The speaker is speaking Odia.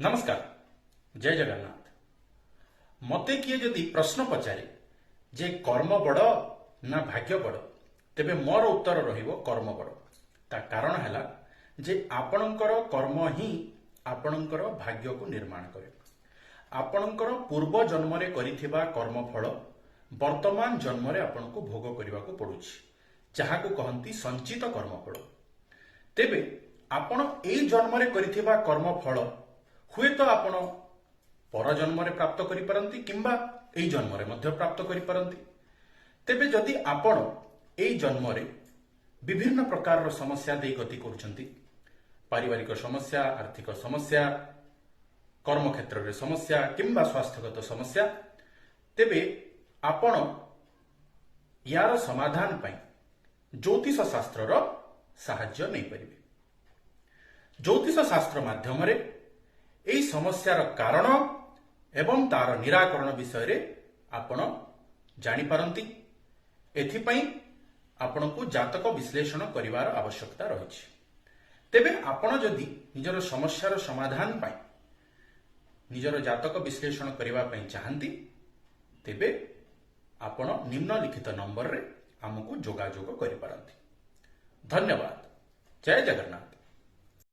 ନମସ୍କାର, ଜୟ ଜଗନ୍ନାଥ। ମୋତେ କିଏ ଯଦି ପ୍ରଶ୍ନ ପଚାରେ ଯେ କର୍ମ ବଡ଼ ନା ଭାଗ୍ୟ ବଡ଼, ତେବେ ମୋର ଉତ୍ତର ରହିବ କର୍ମ ବଡ଼। ତା କାରଣ ହେଲା ଯେ ଆପଣଙ୍କର କର୍ମ ହିଁ ଆପଣଙ୍କର ଭାଗ୍ୟକୁ ନିର୍ମାଣ କରେ। ଆପଣଙ୍କର ପୂର୍ବ ଜନ୍ମରେ କରିଥିବା କର୍ମଫଳ ବର୍ତ୍ତମାନ ଜନ୍ମରେ ଆପଣଙ୍କୁ ଭୋଗ କରିବାକୁ ପଡୁଛି, ଯାହାକୁ କହନ୍ତି ସଞ୍ଚିତ କର୍ମଫଳ। ତେବେ ଆପଣ ଏଇ ଜନ୍ମରେ କରିଥିବା କର୍ମଫଳ ହୁଏତ ଆପଣ ପର ଜନ୍ମରେ ପ୍ରାପ୍ତ କରିପାରନ୍ତି କିମ୍ବା ଏଇ ଜନ୍ମରେ ମଧ୍ୟ ପ୍ରାପ୍ତ କରିପାରନ୍ତି। ତେବେ ଯଦି ଆପଣ ଏଇ ଜନ୍ମରେ ବିଭିନ୍ନ ପ୍ରକାରର ସମସ୍ୟା ଦେଇ ଗତି କରୁଛନ୍ତି, ପାରିବାରିକ ସମସ୍ୟା, ଆର୍ଥିକ ସମସ୍ୟା, କର୍ମକ୍ଷେତ୍ରରେ ସମସ୍ୟା କିମ୍ବା ସ୍ୱାସ୍ଥ୍ୟଗତ ସମସ୍ୟା, ତେବେ ଆପଣ ୟାର ସମାଧାନ ପାଇଁ ଜ୍ୟୋତିଷ ଶାସ୍ତ୍ରର ସାହାଯ୍ୟ ନେଇପାରିବେ। ଜ୍ୟୋତିଷ ଶାସ୍ତ୍ର ମାଧ୍ୟମରେ ଏହି ସମସ୍ୟାର କାରଣ ଏବଂ ତାର ନିରାକରଣ ବିଷୟରେ ଆପଣ ଜାଣିପାରନ୍ତି। ଏଥିପାଇଁ ଆପଣଙ୍କୁ ଜାତକ ବିଶ୍ଳେଷଣ କରିବାର ଆବଶ୍ୟକତା ରହିଛି। ତେବେ ଆପଣ ଯଦି ନିଜର ସମସ୍ୟାର ସମାଧାନ ପାଇଁ ନିଜର ଜାତକ ବିଶ୍ଳେଷଣ କରିବା ପାଇଁ ଚାହାନ୍ତି, ତେବେ ଆପଣ ନିମ୍ନଲିଖିତ ନମ୍ବରରେ ଆମକୁ ଯୋଗାଯୋଗ କରିପାରନ୍ତି। ଧନ୍ୟବାଦ, ଜୟ ଜଗନ୍ନାଥ।